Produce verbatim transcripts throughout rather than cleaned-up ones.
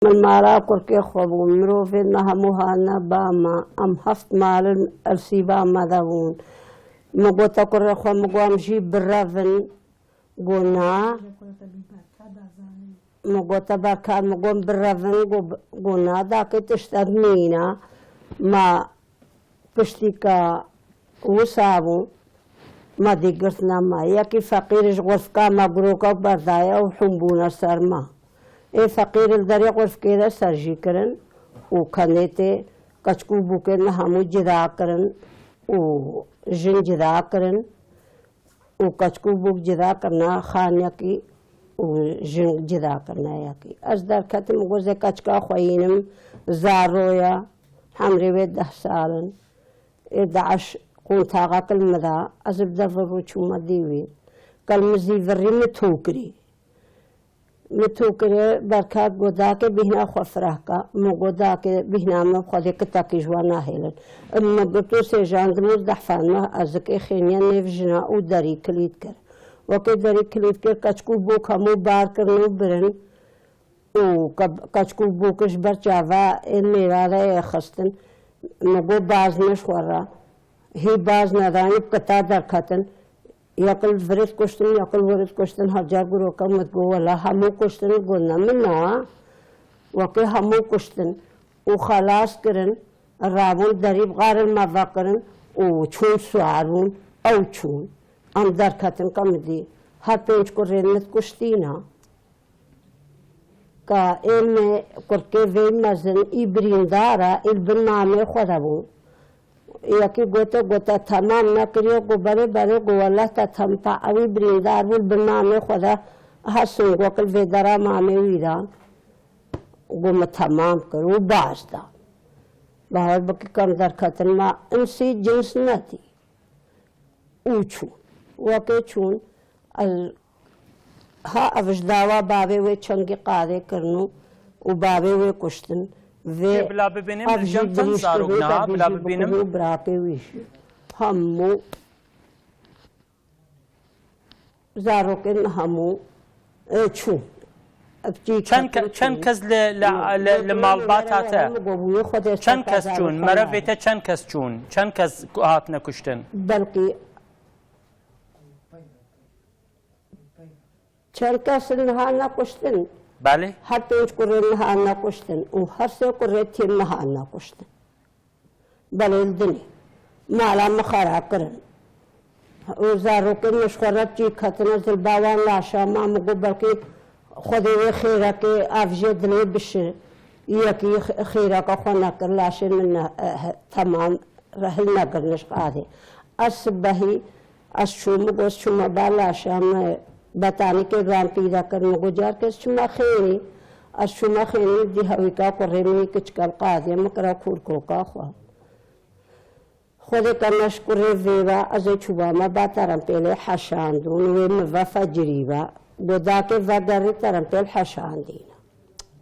Min mala kurkê xwe bû, mirovên me hemû hatine ba me, em heft mal in, ersîba me de bûn. Min gote kurê xwe, min got, em jî birevin. Got, na. Min gote, berka, min got, birevin, got, got, na, dakê tiştek nîne. Ma piştî ka wisa bû, me dî girtine me. Yekî feqîr ji xurfka me girok berdaye û hûn bûne ser me. Ê feqîr li derê xurfkê de ser jî kirin û kenê tê keçik û bûkên me hemû cida kirin û jin cida kirin. Û keçik û bûk cida kirine xaniyekî û jin cida kirine yekî. Ez derketim, got, ez ê keçika xwe yînim, zaro ye, hemrê wê deh sal in. Ê DAIŞ qontaxek li min da, ez bi devir rû çûme dî wî. Kel min zî virî min tû kirî. Min tû kirê, berkat got, dakê bîhna xwe fireh ke. Min got, dakê bîhna min bi Xwedê kitekî ji we nahêlin. Min girto sêjandim û dehfan me ezikê xêniye nêv jina û derî kilît kir. Wekê derî kilît kir, keçik û bûk hemû bar kirin û birin. Û ke-, keçik û bûk ji ber çava ê mêra re yê xistin. Min got, baz ne ji xwe re. Hî baz nedanî bi kita derketin. Yek li vir ê kuştin, yek li wir ê kuştin, hecar giroka min digot, wela hemû kuştin, got, ne min na. Wekê hemû kuştin û xelas kirin, rabûn derî bi xarin me vekirin û çûn siwar bûn, ew çûn. Em derketin ke min dî her pênc kurên min kuştî ne. Ka ê me kurkê vê mezin, î birîndar e, î li bin mamê xwe de bû. Yekî gote, gote, temam nekiriye, got, belê, belê, got, weleh te tem-, ta ewî birîndar bû, li bin mamê xwe de hesin, got, li vê dera mamê wî de. Got, min temam kir û baz da. Bawer bikî, kem derketin me insî cins nedî. Û çûn. Wekê çûn, ez, ha ev ji dawa bavê wê çengî qadê kirin û, û bavê wê kuştin. Vê Kê bila bibînim, ev jî cem çend dirîj zarok kirin, niha, ev bila jî bibînim? Bikirin û birakê wî jî. Hemû zarokên min hemû, e, çûn. Ev çî Çend ke-, ketin çend çûn. Kes li, li, Û li, li malbata te? Min got, bûye Xwedê Çend kes çûn? Merevê te çend kes çûn? Çend kes ku-, hatine kuştin? Belkî çend kes niha nekuştin? Belê. Her pênc kurê niha nekuştin û her sê kurê têm niha nekuştin. Belê li dinê. Mala min xera kirin. Û zarokên min ji xwe re çî ketine zilba wan laşa me, min got belkî Xwedê wê xêrekê ev jê dilê bişi. Yekî xê-, xêreke xwe nekir, laşê min ne, eh, temam re hilnegirine ji qadê. Ez sibehî, ez çûm, min got, çûme ba laşa me, betanîkê ban pîde kir, min got, carkê ez çûme xênî. Ez çûme xênî, dî hewîka kurê min yî kiçike li qadê min kire kûrkoka xwe. Xwedê ke me ji kurê vê ve, ez ê çûbame ba terempêlê heşandûn, wê min ve fecirî ve. Got, dakê vegerî terempêl heşandîne.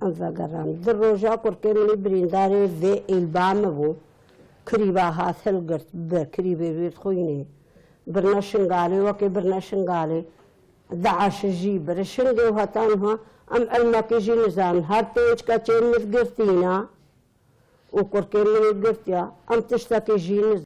Em vegeran. Di roja kurkê min î birîndarê vê îlba min bû. Kirî ve hat hilgirt, bi kirî vê wî xwînê. Birine Şingalê, wekê birine Şingalê. DAIŞ jî bir. Şingê û heta niha em ilmekê jî nizanin. Her pênc keçên min girtîne û kurkê min ê girtiya. Em tiştekê jî nizanin.